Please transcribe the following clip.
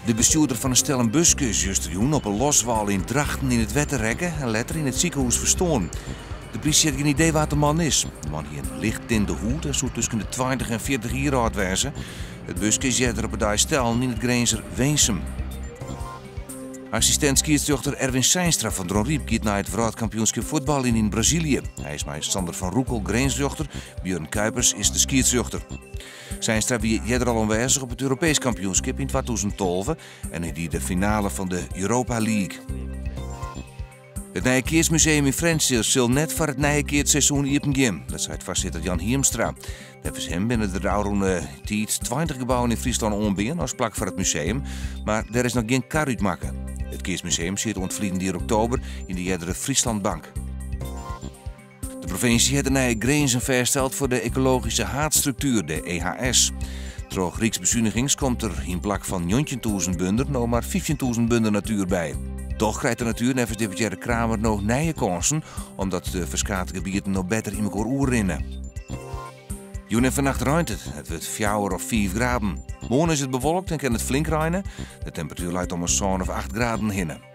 De bestjoerder fan in stellen buske is justerjûn op 'e Loswâl yn Drachten yn it wetter rekke en letter yn it sikehûs ferstoarn. De plysje hat gjin idee wa't de man is. De man hie in licht tinte hûd en soe tusken de 20 en 40 jier âld wêze. It buske is earder op 'e dei stellen yn it Grinzer Winsum. Assistint-skiedsrjochter Erwin Seinstra fan Dronryp giet nei it wrâldkampioenskip fuotbaljen yn Brazilië. Hy is mei Sander van Roekel grinsrjochter, Björn Kuipers is de skiedsrjochter. Seinstra wie earder al oanwêzich op it Europeesk kampioenskip yn 2012 en hy die de finale fan de Europa League. It nije keatsmuseum yn Frjentsjer sil net foar it nije keatsseizoen iepen gean. Dat seit foarsitter Jan Hiemstra. Neffens him binne der de ôfrûne tiid 20 gebouwen yn Fryslân oanbean as plak foar it museum, mar dêr is noch gjin kar út makke. It keatsmuseum siet oant ferline jier oktober yn de eardere Friesland Bank. De provinsje hat de nije grinzen fêststeld foar de ekologyske haadstruktuer, de EHS. Troch ryksbesunigings komt der yn plak fan 19.000 bunder no mar 15.000 bunder natuer by. Doch krijt de natuer neffens deputearre Kramer no nije kânsen, omdat de ferskate gebieten no better yn mekoar oerrinne. Jûn en fannacht reint it. It wurdt 4 of 5 graden. Moarn is it bewolkt en kin it flink reine. De temperatuer leit om in 7 of 8 graden hinne.